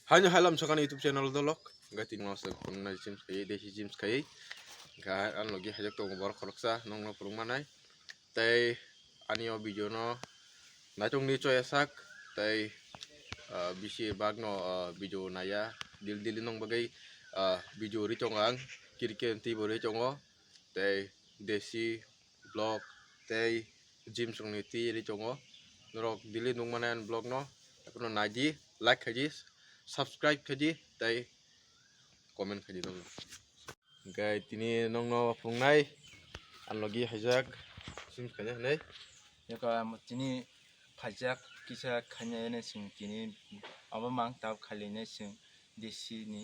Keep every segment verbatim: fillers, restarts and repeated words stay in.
Haino halam sakani YouTube channel dolok, hwnkhe tini no se phunuknai gym khai, desi gym khai. Hwnkhe ang logi hajak tongo borok khoroksa, nongno phunuk manai. Tei ani o video no naitongni choya sak, tei, ah, bisi bagno, ah, video naya, dil dili nong bagwi, ah, video ri tongo ang, cricket twi bo ri tongo, tei desi vlog, tei gym songni twi ri tongo. Norok dili nung mani ani vlog no, haino naidi, like khaidi, subscribe khaidi, tei comment khaidi nongno. Hwnkhe tini nongno phunuknai, ang logi hajak, gym khaina hinwi. Eko tini phaijak kisa khaina hinwi chwng tini abo mang tab khailai hinwi chwng desi ni.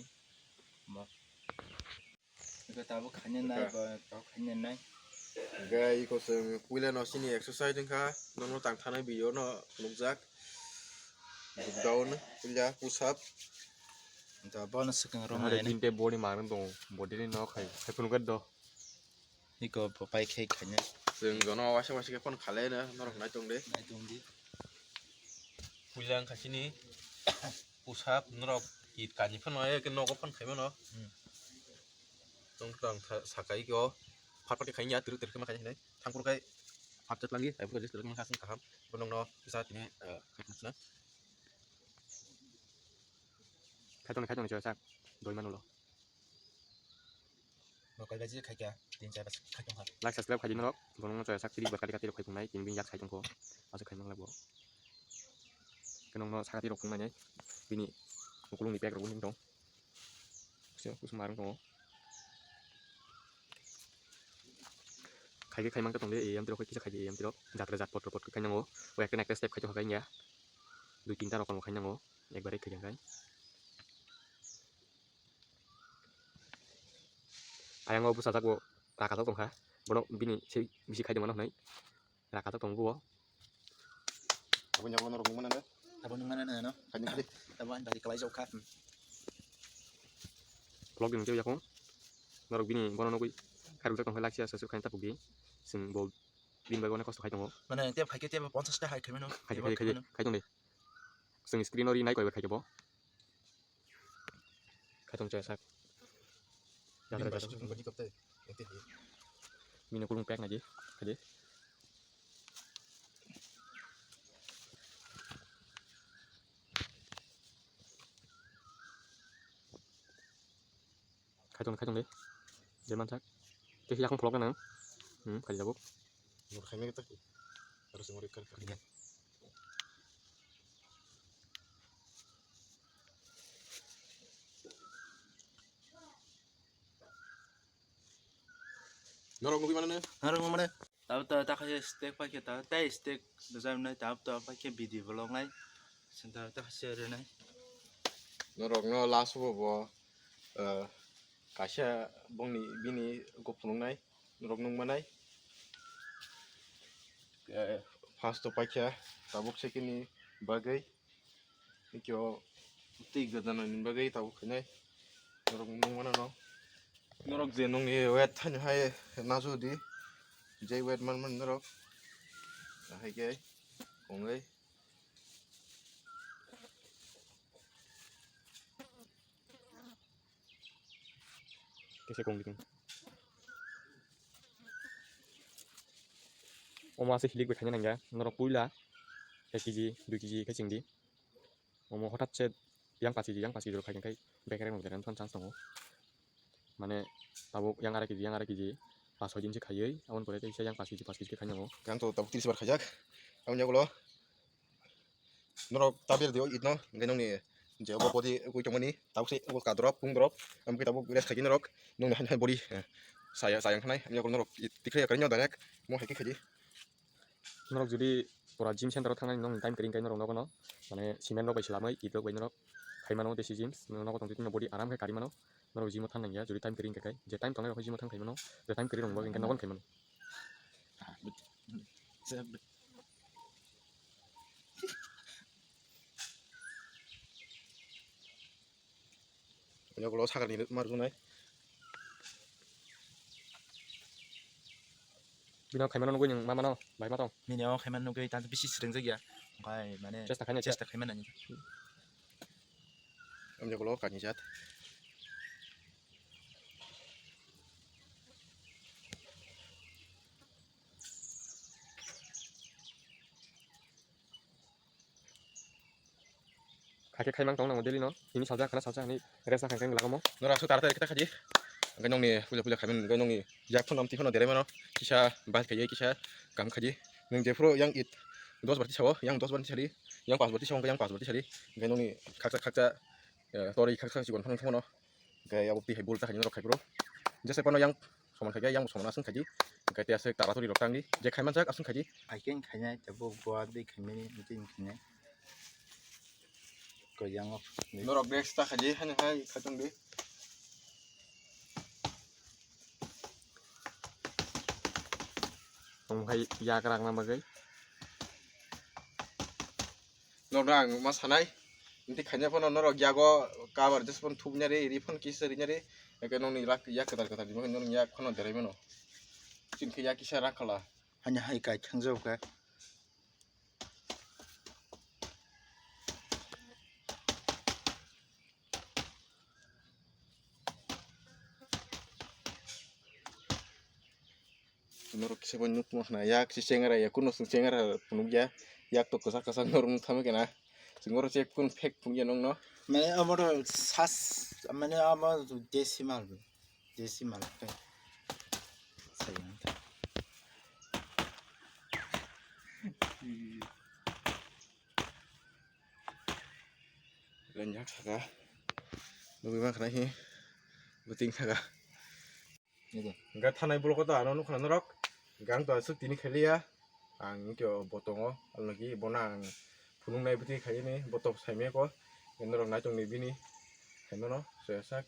Eko tabuk khaina nai, eko ba tabuk khaina nai. Hwnkhe eko chwng puila no chini exercise wngkha, nongno tang thanai video no phunukjak. Down, puila, push up. Da bono swkang rok nai. Tinte body mang tong, body ni no khai, khai phunukgwi do. Eko bo pai khai khaina. Chwng jono waisa waisa khe phone khalai no, norok nai tong de. Nai tong di. Puila wngkha chini push up, norok kit kani phano, eke nogo phone khaimano. Hmm. Tong tong tha-, sakai khe o phat phat khe khaini ya, twrwk twrwk khe ma khaini hinai. Thangphuru khai phat chat langdi, aiburu just twrwk ma khasing kaham. Bo nongno kisa tini, eh, khaikna sina. Khaitong khaitong ni choya sak, doi manulo. Bo kaibaji khaikha, tin char bas khaitong kha. Like subscribe khaidi norok, bo nongno choya sak, tiri bas kati kati rok khai phungnai, tini bini yak sai tongkho, aswk khai manglak bo. Khe nongno sakati rok phungnai, bini ukulungni pek rok bo ning tong. Kusu, kusu marwng tongo. Khaikhe khai mang tong de, A M T rok kisa khaidi A M T rok. Jatra jat potro potro khai nango. O ekta na ekta step khai to hakai ya. Dui tinta rok khai nango. Ekbare khai jang khai. Ayang o bwsajak bo raka jok tong kha. Bono bini sei bisi khai tongmano hinwi. Raka jok tongo bo. Abo nyago norok nung manana. Abo nung manana no. Khaini khaini. Abo ani bari kalai jok kha. Vlog ni mungkhe yakung. Norok bini bono nugwi khairok jak tong khe like share subscribe khaini tapuk di. Chwng bo bini bagwi onek kosto khai tongo. Mane tep khai khe tep ponchash ta hai khai mano. Khai khai khai khai tong de. Chwng screen o ri nai koi bai khai bo. Khaitong chaya sak. Jatra jatra. Bini ukulung pek naidi. Khaidi. Khaitong khaitong de. Jeman sak. Tei yakung pholok nang. Hmm, khaidi jabuk. Nur khaimai ta. Harus ngori kar kar. Norok nugwi mano ne? Norok nugwi mano. Tabo to ta khaise steak paikhe ta, tei steak dojam nai, tabo to paikhe bidi bolong nai. Senta ta khaise re nai. Norok no last bo bo, eh, kaisa bongni bini go phunuk nai. Norok nung manai. Eh, first to paikha tabuk second ni bagwi. Ikyo twi gadana ni bagwi tabuk khainai. Norok nung mano no. Norok je nungni weight thani hai nasu di. Je weight man man norok. Hai ke. Ongoi. Kisa kong biting. Omo ase hilik bai khaina nangya. Norok puila ek kg, dui kg khe chingdi. Omo hothat se yang paanch kg, yang paanch kg rok khai khai bekhe rok nang chance tongo. Mane tabuk yang arai kg, yang arai kg, paanch soi din se khaiwi, aboni pore kisa yang paanch kg, paanch kg khe khainai nango. Yang to tabuk tris bar khaijak. Aboni yagulo norok tabir dio itno, hingke nongni je obo body goi tongmani, tabuk se obo ka drop, pung drop, amke tabuk rest khaikhe norok, nongni hai hai body, eh, saya, sayang khanai, amya norok it tikhe yakarino direct, mo hai khe khaidi. Norok jodi pura gym center o thangnani nongni time kering kai norok nogono, mane cement rok bai selamwi, it rok bai norok khaimano desi gym, nogo tongtwi body aram khe karimano, norok gym o thang nangya, jodi time kering kai kai, je time tongnai rok gym o thang khaimano, je time kering rok hingke nogon khaimano. Ini kalau sakar ini mar tunai. Bino khaimano nugui nung mamano bai matong. Bini o khaimano nugui tanto bisi sreng jagya. Bai mane chesta khaina chesta khaimano ni. Amjak ulo kanijat. Kha khe khaimang tong nango daily no. Hini salsa khana salsa hani rest na khaikhe lagamo. Nora su tara tara kita khaji. Hingke nongni puja puja khaiman hingke nongni yak phano amtwi phano derai mano. Kisa bahai khaye kisa kam khaji. Nong jephuru yang it dos barti sao, yang dos barti sari, yang pas barti sao, yang pas barti sari. Hingke nongni khaksa khaksa, eh, tori khaksa chikon phano thangmano. Hingke abo twi hai bul ta khaji norok khai phuru. Jese phano yang soman khaikhe yang soman aswng khaji. Hingke tei aswk tara tori rok tangdi. Je khaiman jak aswng khaji. Hai khe khainai tabo gua dei khaimani tei khainai. Ko yang o. Norok rest ta khaji, hani hai khatung di. Tong hai yak rang na bagwi. Norok ang ma sanai. Inti khaina phano norok yago cover just phone thupnya re, ri phone kisa rinya re. Eke nongni rak yak ketar ketar di, norok yak phano derai mano. Chin khe yak kisa rak khala. Hanya hai kai thangjao ka. Norok kisa bo nuk ma khna yak si chengara ya kuno sung chengara phunuk ya yak to kwchak kwchak norok nuk thangma kena sung oro che kun phek phunuk ya nongno. Mane amo to sas mane amo desi mal desi mal kai. Sayang. Lenjak saka. Nugui ma khna hi. Buting saka. Hingke thanai blogo to ano nukha norok. Hingke ang to aswk tini khailiya. Ang hingke bo tongo. Alnaki bono ang phunuknai bwtwi khaiyani. Bo to saimaya ko. Norok naitok ni bini. Khaimano soya sak.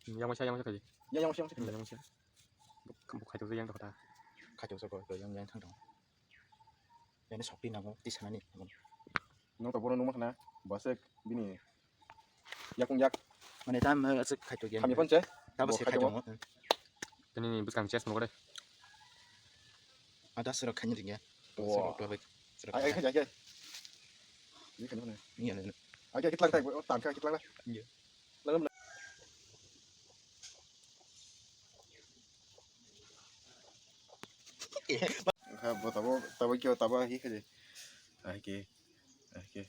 Yang masa, yang masa khaji. Yang masa, yang masa. Yang masa. Bo khaito yang to kata. Khaito sa ko yang yang thang thang. Yang sokti nango tisanani. Nong to bono nukma khna. Basek bini. Yakung yak. Mane tam aswk khaito gen. Kami pon che. Tabo se khaito. Tini ni bwskang chest mo kore. Ada sero khani ringya. Wow. Sero to bai. Ai ai khaja khaja. Ni khani mana? Ni ya. Ai ai kitlang tai. Tang ka kitlang la. Iya. Lang. Ha bo tabo tabo kyo tabo hi khaja. Ai ke. Ai ke.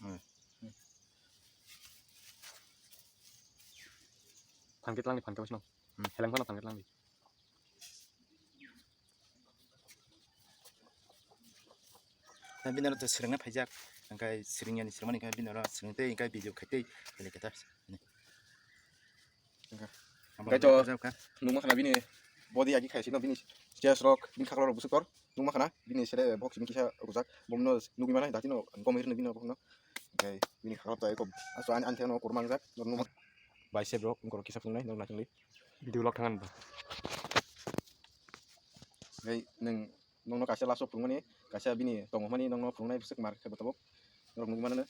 Phan ke tlang di, phan ke tlang di. Hmm. Heleng phano phan ke tlang di. Na bini oro to swrwngna phaijak, hingke swrwngya ni swrwngmani hingke bini oro swrwng tei hingke video khai tei khailai khe ta. Hingke. Hingke to nukma khna bini body agi khai sino bini chest rok bini khaklo rok bwswk tor. Nukma khana bini sere box ni kisa rwjak, bomno nugwi mano datino gomir no bini bokhno. Hingke bini khaklo tai ko aso ani ani thengno kurma wngjak, norok nukma. Bicep rok wngkor kisa phunuknai norok naisingli. Video log thangan ba. Hingke nwng nokno kaisa last o phunukmani, kaisa bini tongmani nokno phunuknai bwswk mar khe bo tabuk. Norok nugwi mano.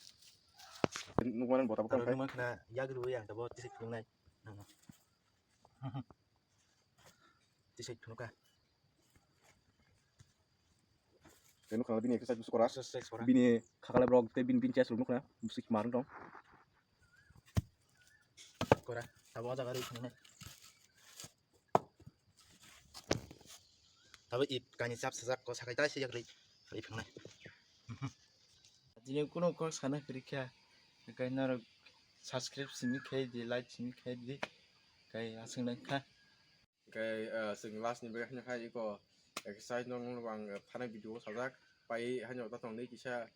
Nugwi mano bo tabuk. Aro tongkha. Nugwi mankha na yak rwui ang tabuk tisi phunuknai. Tisai thwngkha. Tei nukha bini exercise busu kora. Exercise kora. Bini khakala borok tei bini, bini chest rok nukha. Busu khima rwng tong. Kora. Tabuk o jaga rwi thwngnai. Tabuk i kainwi chap sajak ko sakai tai se yak rwi, rwi thwngnai. Tini kunu kok sana kwrwi kha, kai norok subscribe simi khai di, like simi khai di, kai aswk nang kha. Kai, ah, chwng last ni bagwi haino hai iko exercise no nung ang thanai video o sajak pai haino ta tongni kisa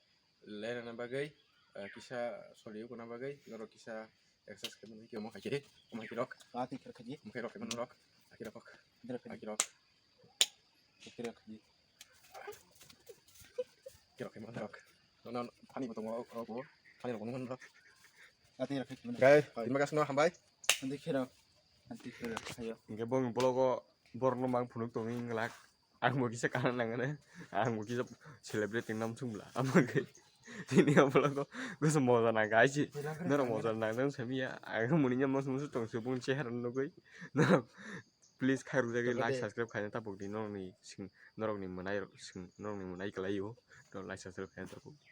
lerana bagwi, ah, kisa soli iko na bagwi norok kisa exercise khe mani khe omo hai khe, omo hai khe rok. Ah, twi khe khaji. Omo hai rok khe mani rok. Hai khe rok. Hai khe rok. Hai khe rok. Hai khe rok khaji. Khe rok khe mani rok. Nono thani bo tongo, rok bo. Thani rok bo mani rok. Ah, twi rok khe mani. Guys, hai. Tini magas no hambai. Andi khe rok. Andi khe rok. Hayo. Hingke bong blogo borok no mang phunuk tongwi wng glak. Ang bo kisa kana nangani, ang bo kisa celebrity nam sung bla. Amo khe tini abo logo goso moja nang kaisi. Norok moja nang nang sami ya. Ang muni nya mos mos tong subung chehara nugui. Norok please khairok jagui like, subscribe khaina tapok di norok ni sing, norok ni mwnai rok sing, norok ni mwnai kwlai o. Norok like, subscribe khaina tapok di.